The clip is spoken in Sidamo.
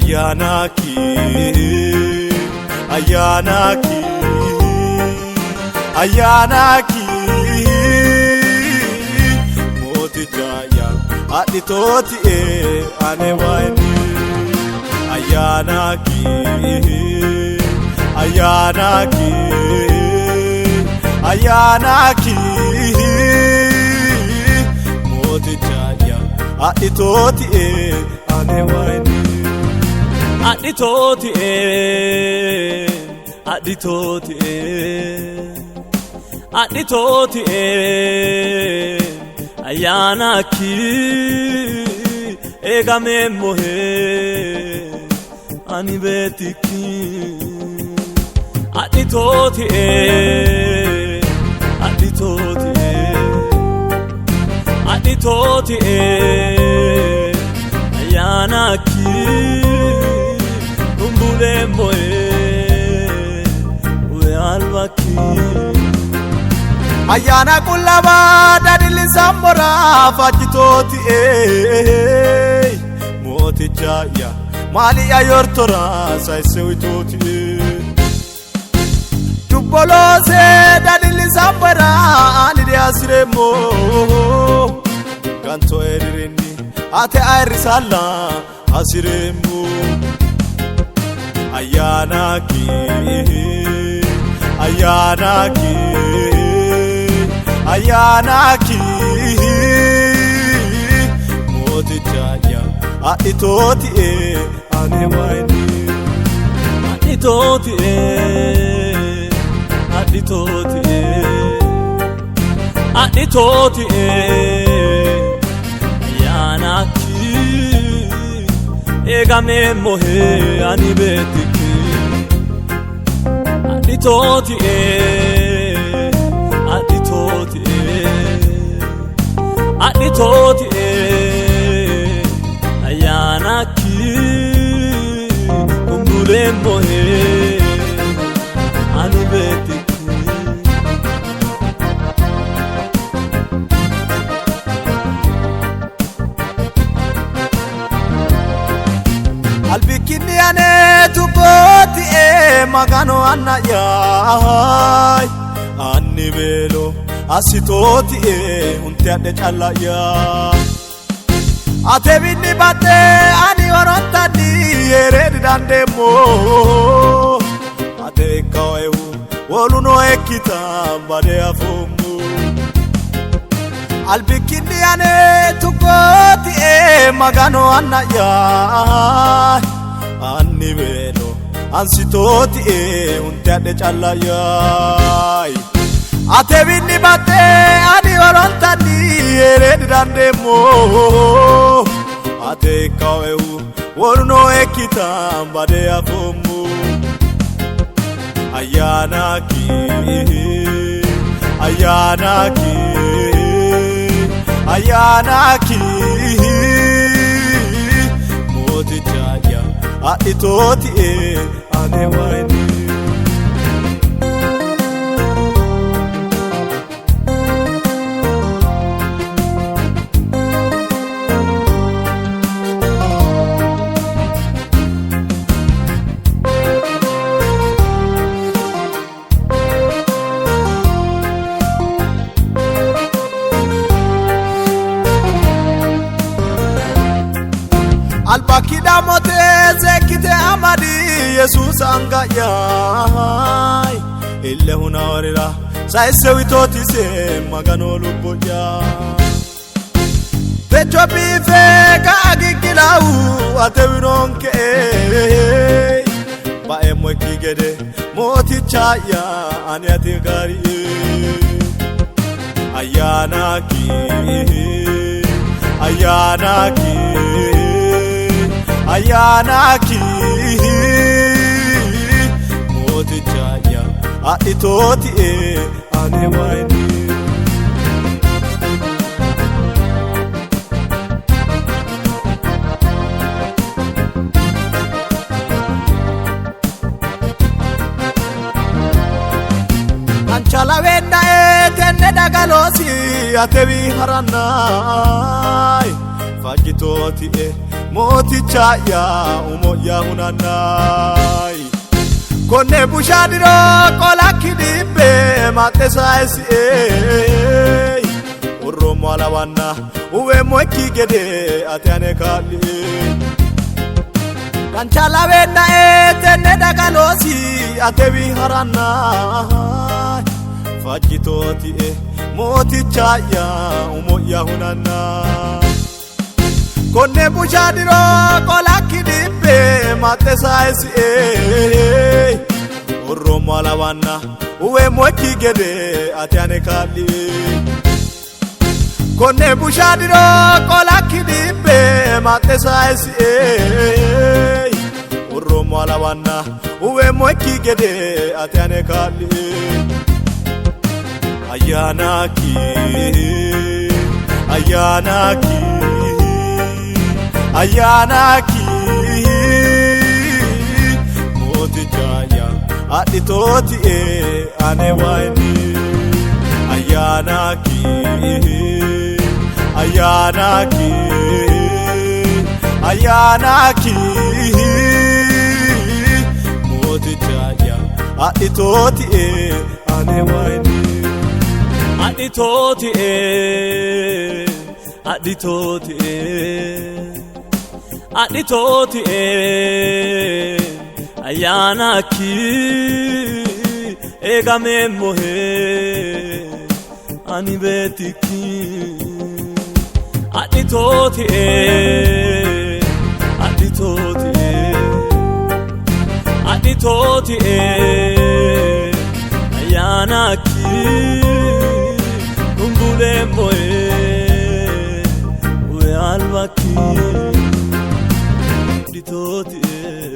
Ayyaanakki ayyaanakki ayyaanakki mooticha'ya adhitootie ane wayinni ayyaanakki ayyaanakki ayyaanakki mooticha'ya adhitootie ane wayinni Adhitootie adhitootie adhitootie ayyaanakki eegameemmohe ani beettikki adhitootie adhitootie adhitootie ayyaanakki umbuleemmoe uwe albakki. Ayyaana qullaawaa dadillisammora fajjitootie mooticha'ya maali'ya yortora sayisse uyitootie cubbo loose dadillisammora ani diasireemmo gantoe dirinni ate ayirrisalla hasireemmo ayyaanakki ayyaanakki ayyaanakki mooticha'ya adhitootie ane wayinni Adhitootie adhitootie adhitootie ayyaanakki eegameemmohe ani beettikki adhitootie adhitootie adhitootie ayyaanakki kumbuleemmohe ani beettikki. Albikkinni ane tubbootie magano anna'ya anni beelo assitootie hunte adhe calla'ya atewinni baxxe ani horontanni heere didandeemmo ate ikkaoehu woluno ekkita bade afoommo albikkinni ane tuggootie magano anna'ya anni beelo ansitootie hunte adhe calla'ya atewinni baxxe ani horontanni heere didandeemmo ate ikkaoehu woluno ekkita bade afoommo ayyaanakki ayyaanakki ayyaanakki mooticha'ya adhitootie ane wayinni albakki dhamote seekkite amadi yesuusa anga'ya ille hunawarira sayisse uyitootise magano lubbo'ya techo biife ka'a giggilawu atewinonke baeemmo ikki gede mooticha'ya ani ati garie ayyaanakki ayyaanakki ayyaanakki mooticha'ya adhitootie ane wayinni Anchalawennae tenne dagaloosi atewi harannay fajjitootie Mooticha'ya umo'ya hunannai konne busha diro qolakki dhibbe maxxe sayisie urroommo alawanna uweemmo ikki gede ate ane kaa'lie dancha laweennae tenne daga loosi atewi haranna fajjitootie mooticha'ya umo'ya hunanna konne busha diro qolakki dhibbe maxxe sayisie urroommo alawanna uweemmo ikki gede ate ane kaa'lie konne busha diro qolakki dhibbe maxxe sayisie urroommo alawanna uweemmo ikki gede ate ane kaa'lie ayyaanakki ayyaanakki ayyaanakki mooticha'ya adhitootie ane wayini ayyaanakki ayyaanakki ayyaanakki mooticha'ya adhitootie ane wayini Adhitootie adhitootie adhitootie ayyaanakki eegameemmohe ani beettikki adhitootie adhitootie adhitootie ayyaanakki kumbuleemmoe uwe albakki adhitootie.